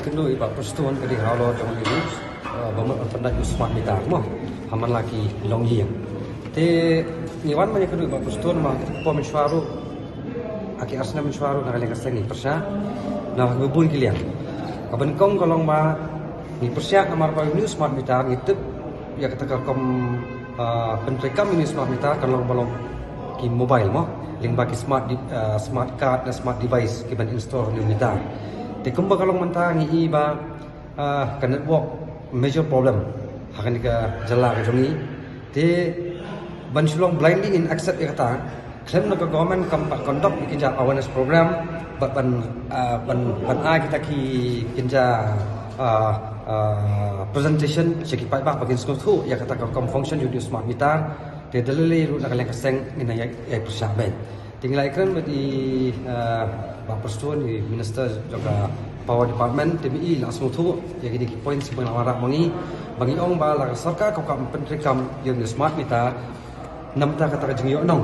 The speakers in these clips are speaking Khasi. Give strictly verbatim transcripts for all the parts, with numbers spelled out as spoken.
Kynduh i Bah Prestone ka dei halor jong i ruh, eh, ba mut ban pyndait u smart meter mo ha man la ki longïing. Te ngi wan ban ïakynduh i Bah Prestone namar ka por mynshuwa ruh, ha ki ar snem mynshuwa ruh na ka liang ka seng ngi pyrshah na kiba bun ki liang. Kaba nyngkong ka long ba ngi pyrshah namar ba une u smart meter ngi tip ïa kata ka rukom, ah, pyntreikam une u smart meter ka long ba long ki mobile mo, lyngba ki smart di-, ah, smart card na smart device kiban install ha une u meter. Te kumba ka long mynta ngi i ba, ah, ka network major problem ha kane ka jylla ka jong ngi. Te ban shu long blindly ngin accept ïa kata, khlem da ka government kam pat conduct ïa ki jait awareness program bad ban, ah, ban, ban ai kita ki, ki jait, ah, ah, presentation sha ki paidbah ba kin sngewthuh ïa kata ka rukom function jong une u smart meter. Te da lei lei ruh na ka liang ka seng ngin ïai, ïai pyrshah beit. Te ngi la ïakren bad i, ah, Bah Prestone, i Minister jong ka Power Department, te ma i la sngewthuh ïa kine ki points kiba la wanrah ma ngi, ba ngi ong ba la ka sorkar ka kwah ban pyntreikam ïa une u smart meter namar kata ka jingïohnong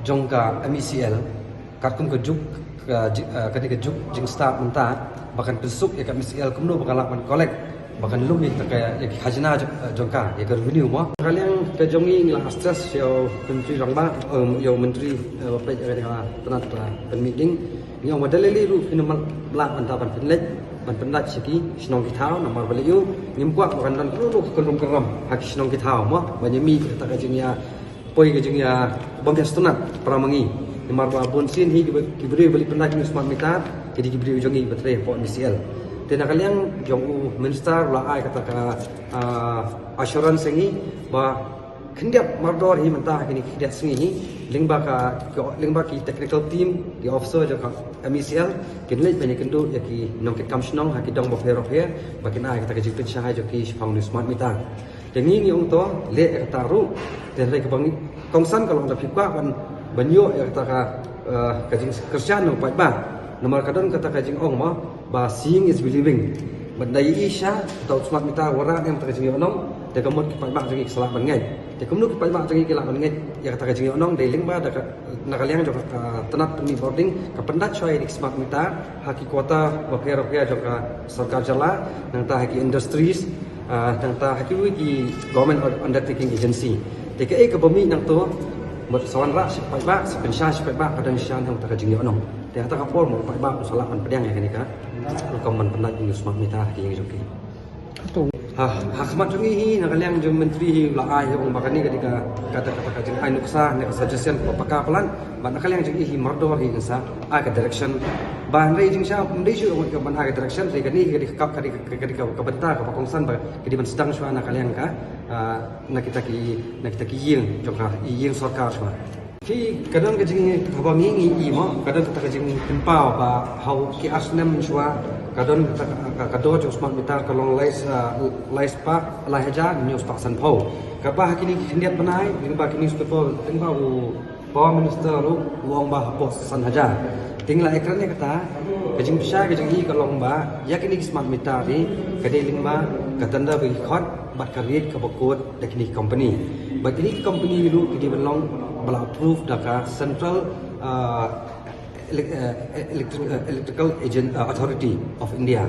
jong ka M E C L, katkum ka juk, ka ji-, ah, kane ka juk jingstad mynta, ba kan pynsuk ïa ka M E C L kumno ba ka lah ban collect, ba kan lum ïa ka, ïa ki khajna jong, jong ka, ïa ka revenue mo. Ka liang ka jong ngi ngi la stress ïa u Myntri Rangbah, em, ïa u Myntri, eh, ba peit ïa ka tnat, eh, pynmih ding. Ngi ong ba da lei lei ruh phin ym lah ban da ban pynleit ban pyndait sha ki shnong ki thaw namar ba lei u ngim kwah ba kan don kano kano ka kynrum kynram ha ki shnong ki thaw mo, ba ngi mih kata ka jingïa poi ka jingïa bym ïa sngewtynnat para ma ngi. Namar ba bun sien hi ki ba, ki briew ba leit pyndait une u smart meter ki dei ki briew jong ngi ba trei hapoh M E C L. Te na ka liang jong u Minister u la ai kata ka, ah, assurance ïa ngi ba khyndiat mardor hi mynta ha kine ki khyndiat sngi hi, lyngba ka, ki, lyngba ki technical team, ki officer jong ka M E C L kin leit ban ïakynduh ïa ki nongkitkam shnong ha ki dong bapher bapher ba kin ai kata ka jingpynshai jong ki shaphang une u smart meter. Te ngi ngi ong to leh ïa kata ruh. Te hynrei kaba ngi kongsan ka long da phi kwah ban, ban ïoh ïa kata ka, eh, ka jingkyrshan na u paidbah. Namar ka don kata ka jingong mo ba seeing is believing. Ban da ïohi sha uta u smart meter wanrah ne em kata ka jingïohnong, te ka mut ki paidbah jong ngi ki sa lah ban ngeit. Te kumno ki paidbah jong ngi ki lah ban ngeit ïa kata ka jingïohnong? Dei lyngba da ka, na ka liang jong ka tnat pynmih bording, ka pyndait shuwa ïa ki smart meter ha ki quarter bapher bapher jong ka sorkar jylla, nangta ha ki industries, ah, nangta ha kiwei ki government undertaking agency. Te kaei kaba mih nangto, mut sa wanrah sha ki paidbah, sa pynshai sha ki paidbah, ka don shisha ne em kata ka jingïohnong. Te ha kata ka por mut u paidbah u sa lah ban pdiang ïa kane ka rukom ban pyndait une u smart meter ha ki ïing jong ki. Ha, ha khmat jong ngi hi, na ka liang jong u Myntri hi u la ai hi, u ong ba kane ka dei ka, kata, kata ka jingai nuksa ne ka suggestion kaba paka palat. Bad na ka liang jong ngi hi mardor hi ngin sa ai ka direction. Ba hynrei jingshisha ym dei shuh ban ai ka direction, te kane hi ka dei ka, ka dei ka, ka dei ka, ka bynta kaba kongsan ba ka dei ban sdang shuwa na ka liang ka, ah, na kita ki, na kita ki ïing jong ka, ïing sorkar shuwa. Phi, ka don ka jing, haba ngi ngi i mo, ka don kata ka jingpynpaw ba ha ki ar snem shuwa ka don kata ka, ka, ka dor jong u smart meter ka long lai, ah, lai spah, lai hajar hynñiew spah sanphew. Kaba ha kine ki khyndiat bnai lyngba ki newspaper, lyngba u Power Minister ruh u ong ba hapoh san hajar. Te ngi la ïakren ïa kata, ka jingpynshai ka jong ngi ka long ba ïa kine ki smart meter hi ka dei lyngba ka tender ba ki khot bad ka rate kaba quote da kine ki company. Bad kine ki company ruh ki dei ban long ba la approve da ka Central, ah, Elec-, eh, Electric-, eh, Electrical Agent, eh, Authority of India.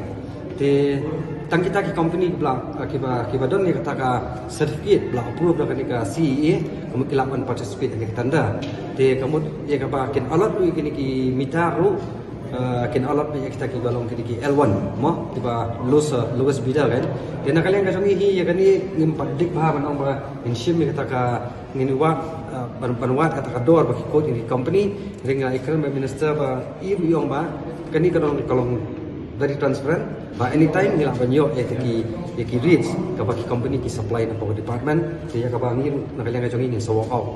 Te tang kita ki company kiba, eh, kiba, kiba don ïa kata ka certificate ba la approve da kane ka C E A, ka mut ki lah ban participate ha kane ka tender. Te ka mut ïa kaba kin allot ïa kine ki meter ruh, eh, kin allot ïa kita kiba long kine ki L one mo, kiba lowest, eh, lowest bidder kan. Te na ka liang ka jong ngi hi ïa kane ngim pat dik bha ban ong ba ngin shim ïa kata ka, ngin wad, eh, ban, ban wad kata ka dor ba ki quote ïa ki company. Hynrei nga ïakren bad Minister ba i ruh i ong ba kane ka dong ka long very transparent, ba anytime ngi lah ban ïoh ïa ki, ïa ki rates kaba ki company ki supply na power department. Te ïa kaba ngi ruh na ka liang ka jong ngi ngin sa walk out.